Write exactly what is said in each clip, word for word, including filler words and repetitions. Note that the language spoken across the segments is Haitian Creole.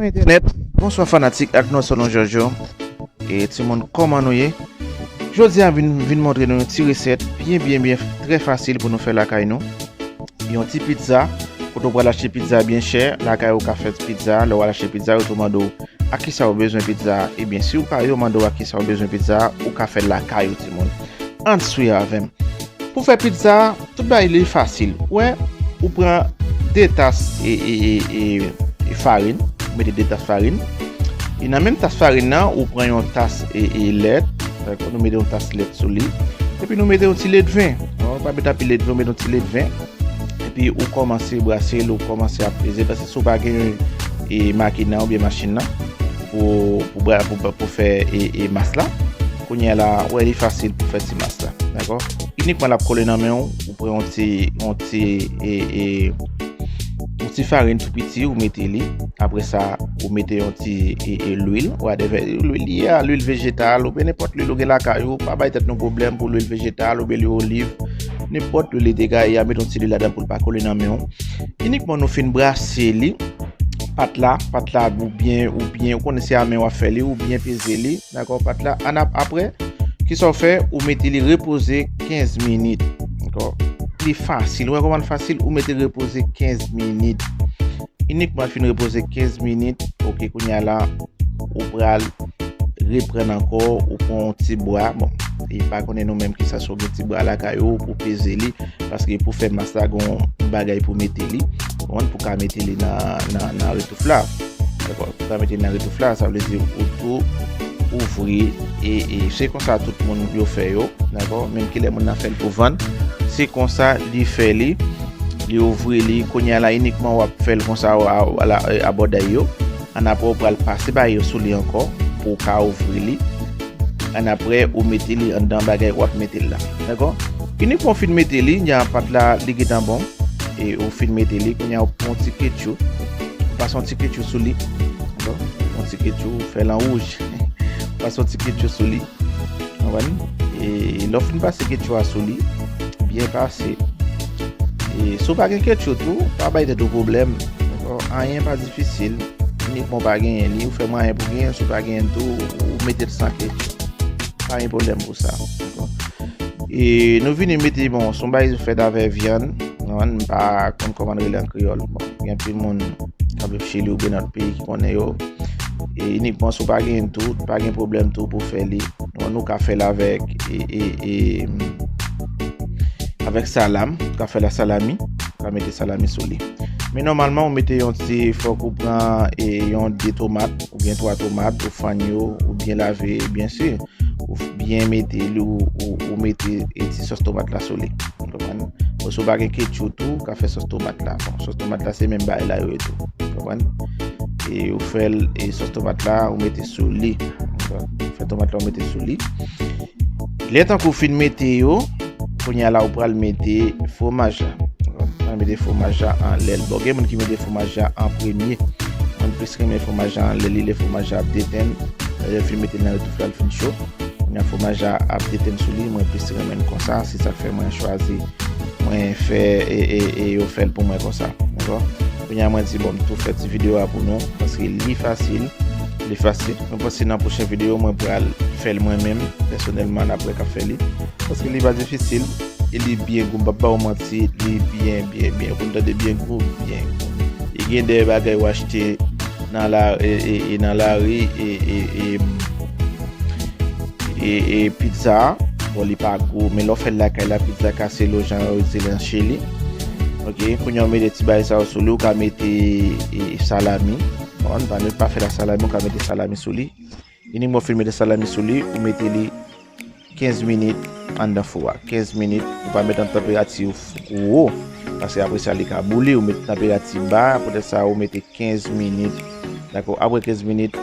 Entènèt, bonswa fanatik ak nou, se nou Jojo. E timoun, kòman nou ye? Jodi a vin, vin montre nou yon ti resèt byen, byen, byen, trè fasil pou nou fè lakay nou. Yon ti pizza, kote w pral achte pizza byen chè, lakay ou ka fè pizza, lè w al achte pizza, yo tou mande w a kisa w bezwen pizza a. Ebyen, si w ka, yo mande w a kisa w bezwen pizza a, ou ka fè l lakay ou, timoun. Ann swiv avè m. Pou fè pizza a, tout bagay li fasil. Ou wè, ou pran de tas e, e, e, e, e farin, ou mete de tas farin. E nan menm tas farin nan, ou pran yon tas e, e lèt, dakò? Nou mete yon tas lèt sou li. Epi nou mete yon ti ledven. Non, pa mete anpil ledven, ou mete yon ti ledven. Epi ou kòmanse brase l, ou kòmanse ap peze, paske si w pa gen e, makin nan oubyen machin nan pou, pou, bra- pou, pou fè e, e mas la, kounye a la, ou wè li fasil pou fè ti mas la, dakò? Inikman l ap kole nan men w, ou pran yon ti, yon ti, e, e, yon ti farin tou piti, ou mete li. Apre sa, ou mete yon ti e, e, lwil, whatever lwil li ye a, lwil vejetal, oubyen nenpòt lwil ou gen lakay ou, pa bay tèt nou pwoblèm pou lwil vejetal, oubyen lwil oliv, nenpòt lwil li te ka ye a, mete yon ti lwil ladan pou l pa kole nan men w. Inikman nou fin brase li, pat la, pat la, oubyen, oubyen, ou konnen se a men w ap fè li, ou byen peze li, dakò, pat la. Ann ap-, apre, kisa w fè? Ou mete li repoze kenz minit, dakò? Li fasil, ou wè kòman l fasil? Ou mete repoze kenz minit. Inikman fin repoze kenz minit, oke, kounye a la, ou pral reprann ankò, ou pran yon ti bwa, bon, e pa konnen nou menm kisa, si w gen ti bwa lakay ou pou peze li, paske pou fè mas la, gen yon bagay pou mete li, ou konprann, pou ka mete li nan, nan, nan retouf la. Dakò, pou ka mete li nan retouf la, sa vle di ou tou ouvri, e, e se konsa tout moun yo fè yo, dakò, menm kilè moun nan fè l pou vann, se konsa li fè li, li ouvri li, kounye a la inikman w ap fè l konsa, a, a, a, abòday yo, annapre ou pral pase bagay yo sou li ankò, pou w ka ouvri li. Annapre, ou mete li anndan bagay w ap mete l la. Dakò? Inikman w fin mete li, nya pat la, li gentan bon. E ou fin mete li, kounye a ou pran yon ti ketchup. Ou pase yon ti ketchup sou li. Dakò? Yon ti ketchup, ou fè l an wouj. Ou pase yon ti ketchup sou li. Konprann? E lè w fin pase ketchup a sou li, byen pase. E si w pa gen ketchup tou, pa bay tèt ou pwoblèm. Dakò? Anyen pa difisil. Inikman w pa genyen li, ou fè mwayen pou genyen, si w pa genyen tou, ou mete l san ketchup. Pa gen pwoblèm pou sa. Dakò? E nou vini mete, bon, se yon bagay fèt avè vyann. Konprann? M pa konn kòman l rele an kreyòl. Bon, gen anpil moun k ap viv Chili oubyen nan lòt peyi ki konnen yo. E inikman si w pa gen tou, pa gen pwoblèm tou pou fè li. Nou, nou ka fè l avèk, e, e, e, avèk salam, ou ka fè la salami, ou ka mete salami sou li. Men nòmalman, ou mete yon ti, fòk ou pran, e, yon de tomat, oubyen twa tomat, ou fann yo, ou byen lave, byen si. Ou f- byen mete li, ou, ou, ou mete, e, ti sòs tomat la sou li. Ou konprann? Bon, si w pa gen ketchup tou, ou ka fè sòs tomat la. Bon, sòs tomat la, se menm bagay la yo ye tou. Ou konprann? E ou fè l, e sòs tomat la, ou mete sou li. Ou fè tomat la, ou mete sou li. Lè tankou w fin mete yo, kounye a la, ou pral mete fwomaj la. Ou pral mete fwomaj la anlè l. Bon, gen moun ki mete fwomaj la an premye. Mwen plis renmen fwomaj la anlè li, lè fwomaj la ap detenn. Lè l fin mete l nan retouf la, l fin cho. Kounye a fwomaj la ap detenn sou li, mwen plis renmen l konsa, se sa k fè mwen chwazi, mwen fè, e, e, e yo fè l pou mwen konsa. Dakò? Kounye a mwen di, bon, m tou fè ti videyo a pou nou, paske li fasil, li fasil. Mwen panse nan pwochen videyo, mwen pral fè l mwen menm, pèsonèlman, n ap wè k ap fè li. Paske li pa difisil, e li byen gou, m p ap ba w manti, li byen, byen, byen gou, n tande byen gou, byen gou. E gen de bagay w achte nan la, e, e, e nan lari, e, e, e, e, e pizza a, bon, li pa gou, men lè w fè l lakay la, pizza casero jan yo di l an Chili. Oke, kounye a w mete ti bagay sa yo sou li, ou ka mete, e, salami. Bon, pa, pa fè la salami, ou ka mete salami sou li. Inikman w fin mete salami sou li, ou mete li kenz minit anndan fou a. Kenz minit, ou pa met an tanperati w- wo, paske apre sa li ka boule, ou met tanperati ba, poutèt sa ou mete kenz minit. Dakò, apre kenz minit,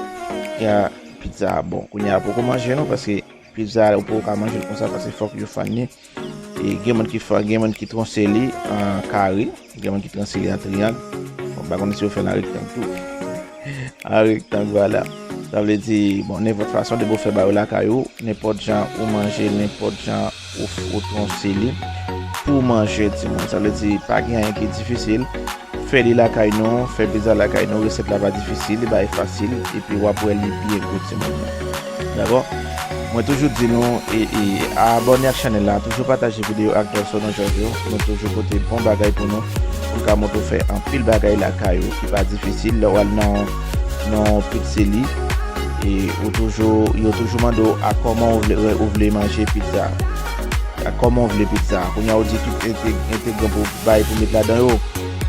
ya, pizza a bon. Kounye a poko manje non, paske pizza a ou poko ka manje l konsa, paske fòk yo fann li. E gen moun ki fann, gen moun ki twanse li an kare, gen moun ki twanse li an triyang. Bon, m pa konnen si yo fè l an rektang tou. An rektang, vwala. Sa vle di, bon, nenpòt fason, depi w fè bagay ou lakay ou, nenpòt jan ou manje, nenpòt jan ou, ou twanse li pou manje, timoun. Sa vle di, pa gen anyen ki difisil. Fè li lakay nou, fè pizza lakay nou, resèt la pa difisil, li bay fasil, epi w ap wè li byen gou timoun mwen. Dakò? Mwen toujou di nou, e, e, abòne ak chanèl la, toujou pataje videyo ak dòso nan jòj yo, nou toujou pote bon bagay pou nou, pou n ka montre w fè anpil bagay lakay ou, ki pa difisil, lè w al nan, nan pizzerie, e ou toujou, yo toujou mande w a kòman ou vle, ou vle manje pizza. A kòman w vle pizza. Kounye a ou di tout enteg-, entegran pou bay pou met ladan yo.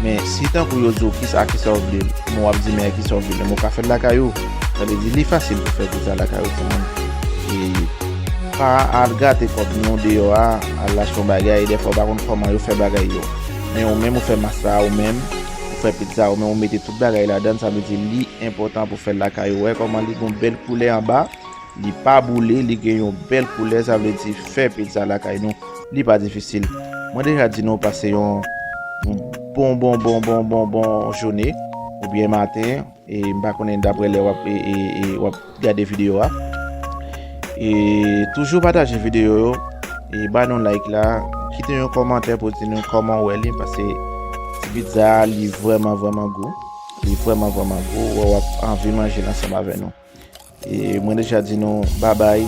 Men si tankou yo di w kisa, kisa w vle, men w ap di men kisa w vle, men w ka fè l lakay ou. Sa vle di li fasil pou fè pizza lakay ou timoun. E pa al gate kòb nou deyò a, al achte yon bagay, dèfwa w pa konn kòman yo fè bagay yo. Men ou menm ou fè mas la ou menm, ou fè pizza ou menm, ou mete tout bagay ladan, sa vle di li enpòtan pou fè l lakay ou. Wè kòman li gon bèl koulè anba. Li pa boule, li gen yon bèl koulè, sa vle di fè pizza lakay nou, li pa difisil. Mwen deja di nou pase yon, yon bon, bon, bon, bon, bon, bon jounen, oubyen maten, e m pa konnen daprè lè w ap, e, e, e, w ap gade videyo a. E toujou pataje videyo yo, e ba nou like la, kite yon kòmantè pou di nou kòman w wè li, paske ti pizza a, li vrèman, vrèman gou. Li vrèman, vrèman gou, w ap anvi manje l ansanm avè nou. E mwen deja di nou babay,